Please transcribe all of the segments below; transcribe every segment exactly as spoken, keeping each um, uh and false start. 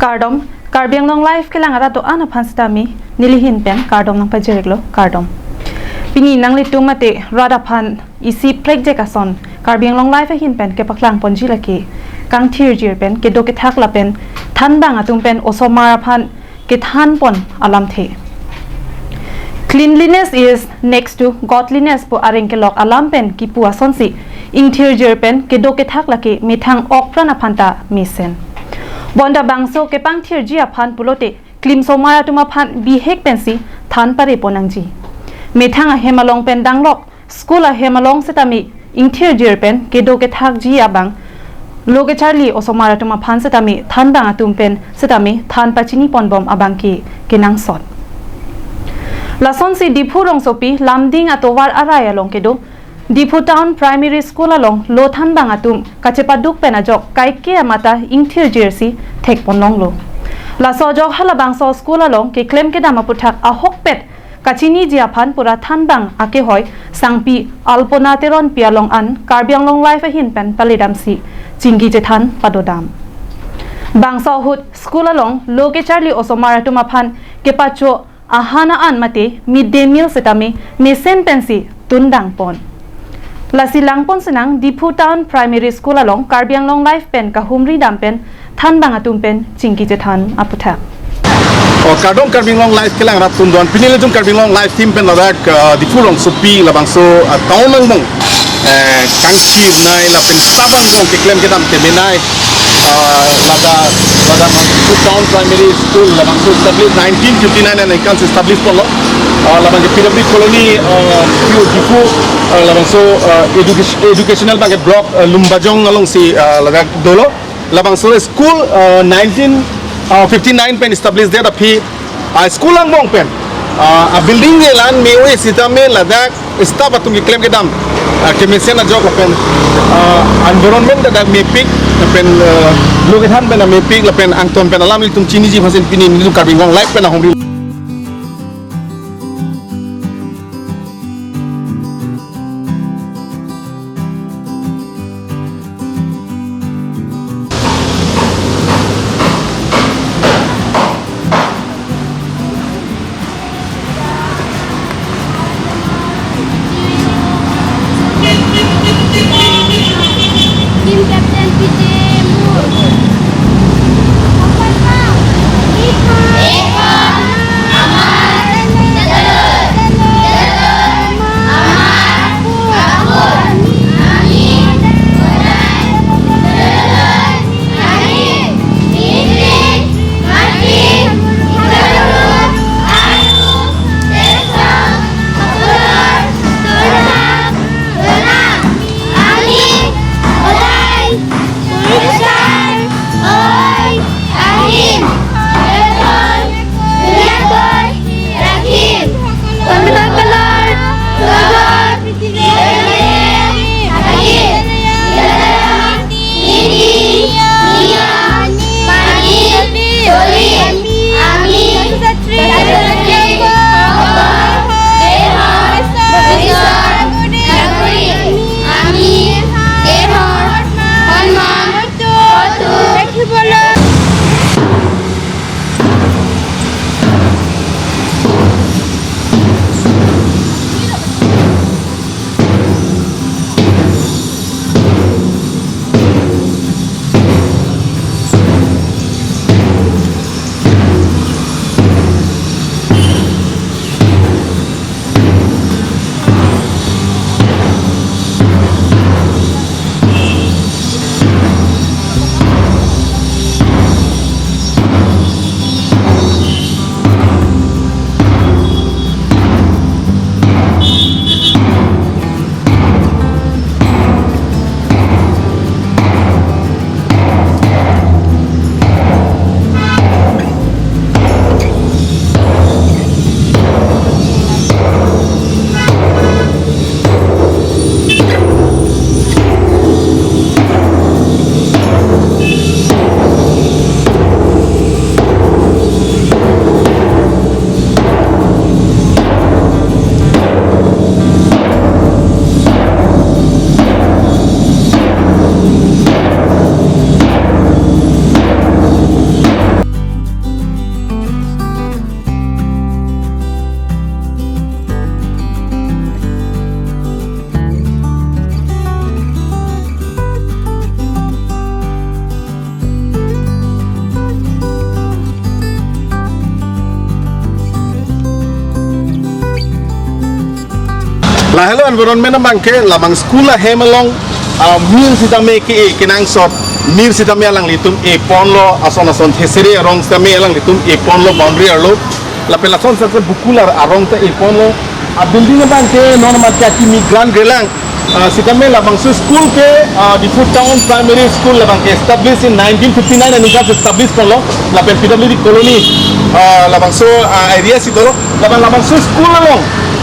Kardom, Karbi Anglong Live kelang arat do-an aphan sitame nelihin pen kardom nangpajir-iklo, kardom. Pini nanglitum mate rat aphan isi prekjak ason Karbi Anglong Live ahin pen kepaklang ponji lake kangthirjir pen kedo kethak lapen thanbang atum pen osomar aphan kethan pon alamthe. Cleanliness is next to godliness pu areng kelok alam pen kipu asonsi ingthirjir pen kedo kethak lake methang okpran aphan ta mesen. Bonta bangso kepangthirji aphan pulote klimsomar atum aphan bihek pensi than pare pon nangji. Methang ahem along pen danglok school ahem along sitame ingthirjir pen kedo kethakji abang lo kecharli osomar atum aphan sitame thanbang atum pen sitame than pachini ponbom abang ke kenangsot. Lasonsi Diphu rongsopi Lumding atovar arai along kedo Diphu Town Primary School along lo thanbang atum kachepaduk pen ajok kaike amata ingthirjirsi thek pon longlo. Laso ajok halabangso school along keklem kedam aputhak ahokpet kachiniji aphan pura thanbang akehoi sangpi Alpona Teronpi along an Karbi Anglong Live ahin pen paledamsi chingki chethan padodam. Bangso ahut school along lo kecharli osomar atum aphan kepacho ahan an mate mid day meal sitame mesen pensi tundang pon. Lasi lang pon sinang Diphu Town Primary School along Karbi Anglong Live pen kahumri dam pen thanbang atum pen chingki chethan aputhak. O kardom Karbi Anglong Live kelang arat atum do-an, pini nelitum Karbi Anglong Live team pen ladak, uh, Diphu rongsopi labangso, uh, town angbong, eh, kangthirnei lapen staff angbong keklem kedam kemenei, uh, ladak, ladak Diphu Town Primary School labangso establish nineteen fifty-nine aningkan si establish ponlo. Uh, labang ke P W Colony, uh, Diphu, uh, labangso, uh, education, educational abang ke block, uh, Lumbajong alongsi, uh, ladak dolo. Labangso school, uh, nineteen fifty-nine pen establish det aphi, uh, school angbong pen, uh, a building ke la-an me-oi sitame ladak staff atum keklem kedam, uh, kemesen ajok lapen, uh, environment ladak mepik lapen, uh, lo kethan pen mepik lapen angton pen alam nelitum chiniji aphansi pini nelitum Karbi Anglong Live pen ahumri. Team Captain P J Mur. Papan pau. Ipa. Ipa. Lahelo environment abangke labang school ahem along, ah, mir sitame ke-e kenangsot, mir sitame alanglitum e-ponlo, ason ason thesere arong sitame alanglitum e-ponlo boundary arlo. Lapen lason sasa bukul ar-, arong ta e-ponlo. A building abangke non amat ke akimi grant grelang. Ah, sitame labangso school ke, ah, Diphu Town Primary School labangke establish in nineteen fifty-nine aningkan establish ponlo. Lapen P W D colony, ah, labangso, ah, area si dolo. Lapen labangso school along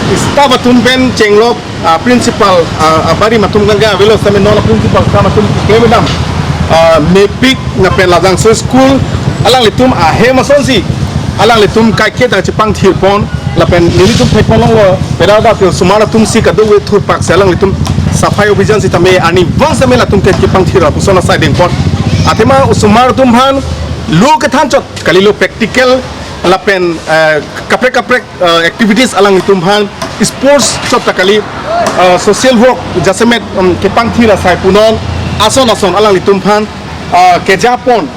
staff atum pen chenglok, ah, principal, ah, abarim atum kangga avelo sitame non principal staff atum ke medam, ah, mepik lapen labangso school alanglitum ahem asonsi alanglitum kaike ta chepangthir pon lapen nelitum thek pon longlo, pera da ke osomar atum si kadokave thurpak si alanglitum safai abhijan sitame arnivang sitame latum ke chepangthir lapuson asai dengpon. Athema osomar atum aphan lo kethan chot kalilo, practical lapen, eh, kaprek kaprek, eh, activities alanglitum aphan sports chot ta kali, eh, social work jasemet, um, kepangthir asai punon ason ason alanglitum aphan, eh, kejapon,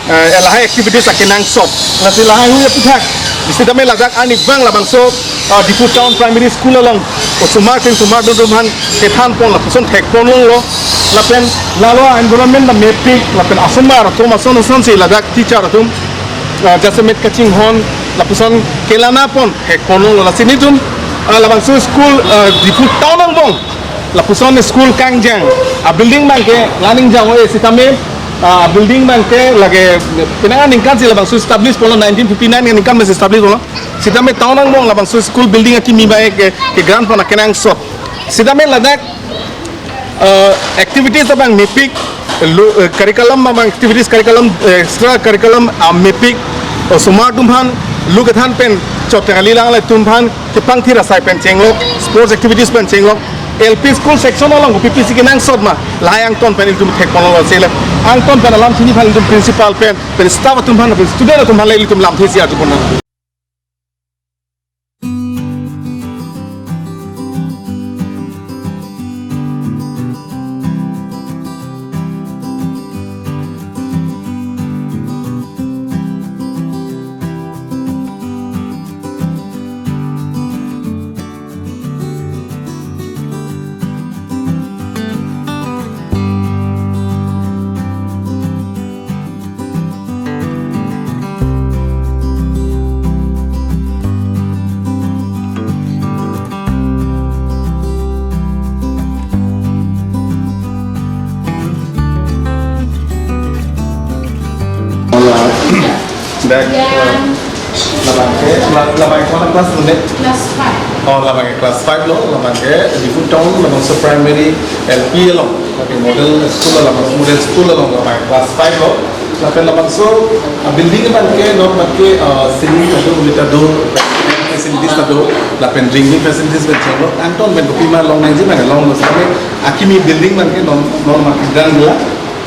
eh, lahai activities akenangsot. Lasi lahai hui aputhak sitame ladak arnivang labangso, eh, Diphu Town Primary School along osomar pen osomar dodom aphan kethan pon lapuson thek pon longlo. Lapen lalo environment ta mepik lapen asomar atum ason asonsi ladak teacher atum, ah, jasemet kachinghon lapuson kelana pon thek pon longlo. Lasi nelitum, ah, labangso school, ah, Diphu Town angbong lapuson school kangjang, a building abangke la ningjang-o-e sitame, ah, building abangke lake penang aningkan si labangso establish ponlo, nineteen fifty-nine aningkan si establish ponlo. Sitame town angbong labangso school building akimi abangke ke grant pon akenangsot. Sitame ladak, eh, activities abang mepik, lo, eh, curriculum abang activities curriculum, eh, extra curriculum, ah, mepik, osomar atum aphan lo kethan pen chot ta kali, alanglitum aphan kepangthir asai pen chenglok, sports activities pen chenglok, L P school section along kopi pisi kenangsot ma, lahai angton pen ilitum thek pon longlo sele. Angton pen alam chini aphan ilitum principal pen, pen staff atum aphan, pen student atum aphan le ilitum lamthe isi arju pon nang. Dak, eh, labangke, la-, labangke mana kelas lo ne? Kelas five. Oh, labangke kelas five lo, labangke Diphu Town, labangso primary L P along, lake model school along, model school along, labangke kelas five lo. Lapen labangso, ah, building abangke, non abangke, ah, ceiling ta do, unit ta do, facilities ta do, lapen drinking facilities pen chenglo, angton pen kopima long nangji abang longlo, sitame akimi building abangke non, non abangke grant la.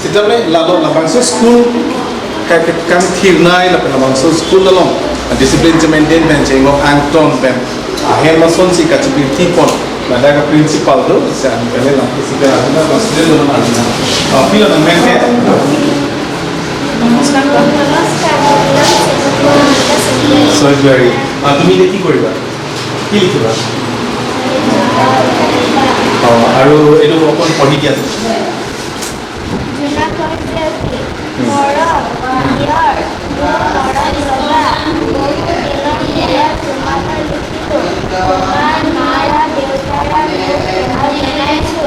Sitame lalo labangso school ka, ka, kangthirnei lapen labangso school along discipline che-maintain pen chenglo angton pen ahem asonsi kachipirthe pon ladak a-principal do, si an kali lam, si kali lam, student do na, ah, pilo nang men ke? নমস্কাৰ। ছয় ফেব্ৰুৱাৰী। আহ, তুমি এতিয়া কি কৰিবা? কি লিখিবা? অ, আৰু এইটো অকণ পঢ়ি দিয়া। জোনাকৰ জেউতি, মৰম, পিয়ৰ, মোৰ মৰম লগা, ময়ো দিনত দিনত তোমালৈ লিখিলো। তোমাৰ মা আৰু দেউতাৰ মোৰ প্ৰেমত জনাইছো।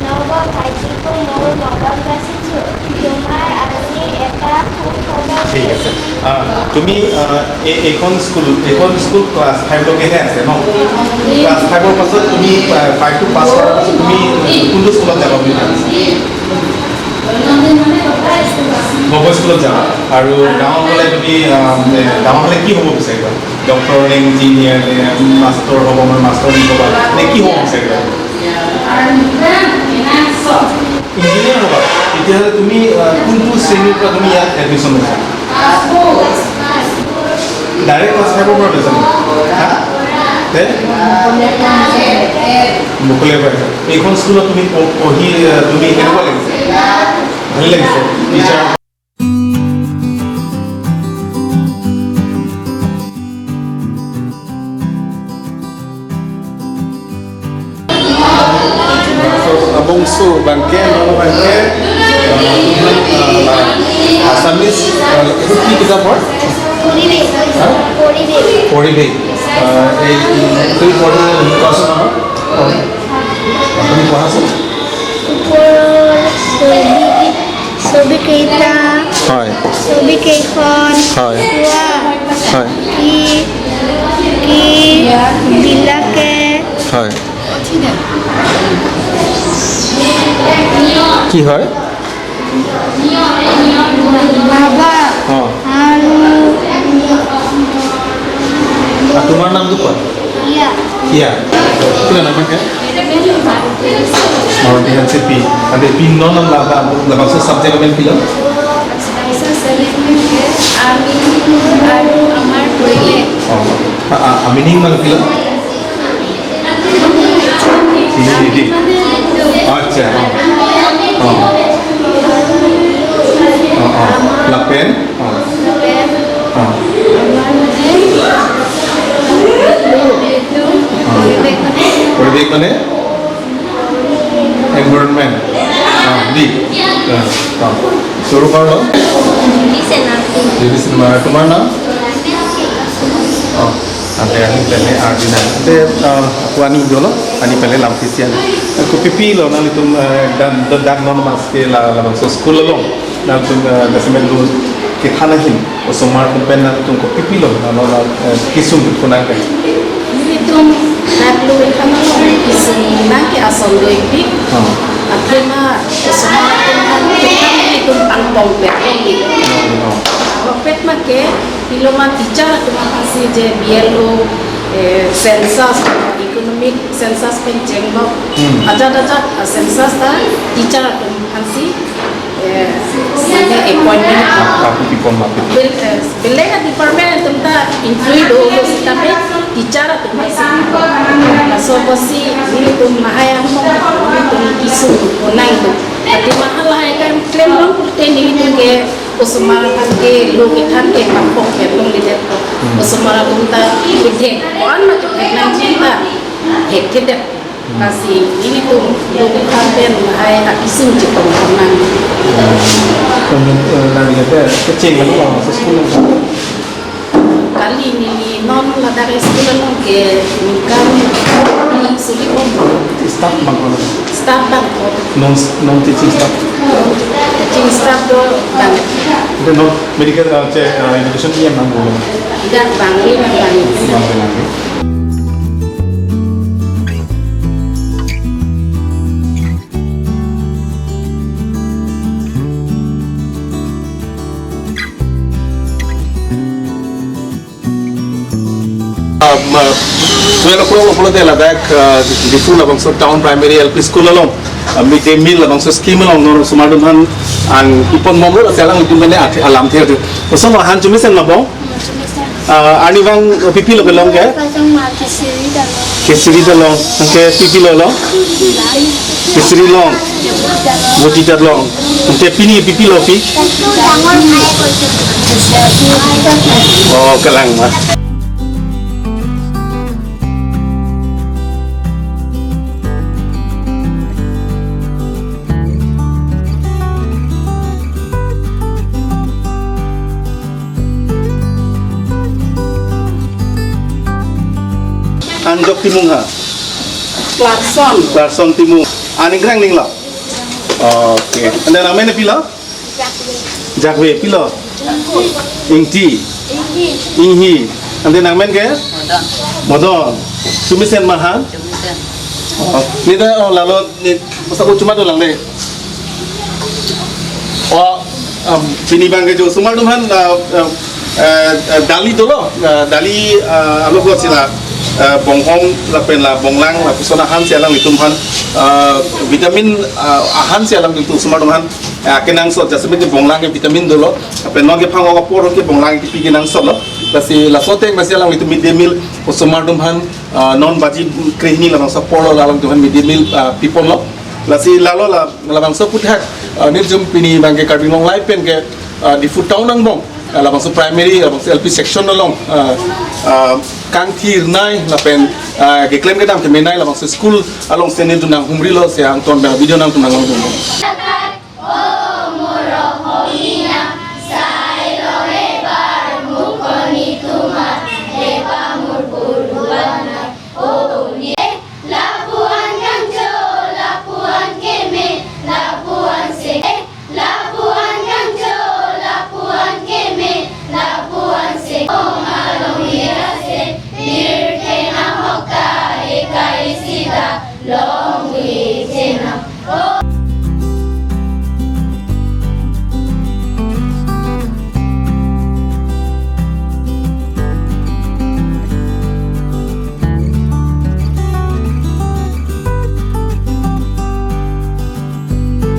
নৱ ভাইটিকো মোৰ মৰম যাচিছো। তোমাৰ আজি এটা সুখবৰ। ঠিক আছে। আহ, তুমি, আহ, এই, এইখন স্কুল, এইখন স্কুল ক্লাছ ফাইভলৈকেহে আছে ন? ক্লাছ ফাইভৰ পাছত তুমি, আহ, ফাইভটো পাছ কৰাৰ পাছত তুমি কোনটো স্কুলত যাবা বুলি ভাবিছা? গগৈ স্কুলত যাবা। আৰু ডাঙৰ হ'লে তুমি, আহ, এ, ডাঙৰ হ'লে কি হ'ব বিচাৰিবা? ডক্টৰ নে ইঞ্জিনিয়াৰ নে মাষ্টৰ হ'ব, মানে মাষ্টৰ নে ক'বা? নে কি হ'ব বিচাৰিবা? ইঞ্জিনিয়াৰ হ'বা। তেতিয়াহ'লে তুমি, আহ, কোনটো শ্ৰেণীৰ পৰা তুমি ইয়াত এডমিশ্যন লৈছা? ডাইৰেক্ট ক্লাছ ফাইভৰ পৰা লৈছা নেকি? হা? তে? বকলীয়াৰ পৰা আহিছা। এইখন স্কুলত তুমি প-, পঢ়ি, আহ, তুমি কেনেকুৱা লাগিছে? ভালে লাগিছে? Teacher So, bangke, non bangke, uh, uh, Assamese, uh, itu ki kitab hoy? Poribesh. Ha? Poribesh. Poribesh. Uh, এই, এই, তুমি পঢ়া, তুমি কোৱাচোন আমাক? অ। আপুনি পঢ়াচোন। ওপৰৰ ছবি, ছবিকেইটা, হয়। ছবিকেইখন হয়। চোৱা। হয়। কি, কি বিলাকে হয়। কি হয়? বাবা অ। আৰু আৰু তোমাৰ নামটো কোৱা? ইয়া। ইয়া। Pilo nangmen ke? Maroti Hansepi. Ante pini non non laba, labangso subject amen pilo? Ami আৰু আমাৰ পৰিৱেশ। অ। আ, আ, meaning nang pilo? Ini, ini. Acha, oh. Oh. Oh, oh. Lapen? Oh. Oh. Oh. Poribesh mane? Environment. Oh, di. Oh. Suru parlo? Jyoti Sinha. Jyoti Sinha. Tomar naam? Oh. Ante ani pele arjuna. Ante, uh, aku ani jolo, ani pele lam pisian. Kopi pilo nanglitum, uh, dan, dan, dan non mas ke la, labangso school along. Nanglitum, uh, jasemet lo kethan ahin. Osomar atum pen nanglitum kopi pilo, na, na, na, uh, kesung tu kunang ke. Nelitum dak lo kethan along kesung nang ke ason do-ikpik. Oh. Athema osomar atum kan kethan nelitum pangpong pet lo ni. Oh, oh. Pet ma ke, pilo ma teacher atum aphansi je B L O, eh, census, economic census pen chenglok. Hmm. Ajat ajat, ah, census ta teacher atum aphansi, eh, mane appointment. Tapi di pon mapit. Bil-, eh, belek a-department atum ta include dolo sitame teacher atum aphansi. Laso apotsi nelitum lahai ahormu nelitum kesung konang do. Athema lahai kan klemlong pulote nelitum ke osomar aphan ke lo kethan ke pangpong ke longle det. Hmm. Osomar atum ta kethe, ko-an ma kethe nangji ta thekthe det. Hmm. Lasi nelitum lo kethan pen lahai akesung chetong nang. Hmm. Kemudian, eh, nang lihat ya, kecheng kan, oh, school nang. Kali neli non ladak school along ke ningkan ni suli om. Staff bang kono? Staff bang ko. Non, non teaching staff? Teaching staff do bang. Ante non medical, uh, che, uh, education E M bang kono? Tidak bang, ini bang. Bang, bang. Um, uh, twelve o'clock pulote ladak, uh, Diphu labangso Town Primary L P School along, uh, mid day meal labangso scheme along non osomar atum aphan an ipon bomlo, lasi alanglitum mane athe-, alamthe ate. Osomar aphan chumi sen ma bong? Ah, arnivang, oh, pi pilo kelong ke? Kachang ma kisiri dalong. Kisiri dalong. Anke pi pilo lo? Kisiri long. Boti dalong. Anke pini pi pilo pi? Dangor mai ko. Oh, kelang ma. Anjok Timung ha? Clarkson. Clarkson Timung. Aning krang ning lo? Oke. Ante nangmen pilo? Jakwe pilo? Ingti. Inghi. Ante nangmen ke? Modon. Chumi sen ma ha? Oh, neli ta, oh, lalo neli masa ko chuma dolang dei. Oh, um, pini bang ke jo osomar atum aphan, uh, uh, uh, dali dolo, uh, dali, uh, alo ko sila, uh, bonghom lapen la bonglang lapuson ahan si alanglitum aphan, uh, vitamin, uh, ahan si alanglitum osomar atum aphan, uh, kenangsot jasemet bonglang ke vitamin dolo, lapen non kephan-ok apor ke bonglang kepi kenangsotlo. Lasi laso ateng lasi alanglitum mid day meal osomar atum aphan, ah, non baji krehini labangso apor lo alanglitum aphan mid day meal, ah, piponlo. Lasi lalo la, labangso aphuthak, ah, nirjum pini bang ke Karbi Anglong Live pen ke, ah, Diphu town angbong, ah, labangso primary, labangso L P section along, ah, ah, kangthir nai lapen, ah, keklem kedam kemenei labangso school alongsi nelitum nanghumrilo si angton pen video nangtum nanglangdun.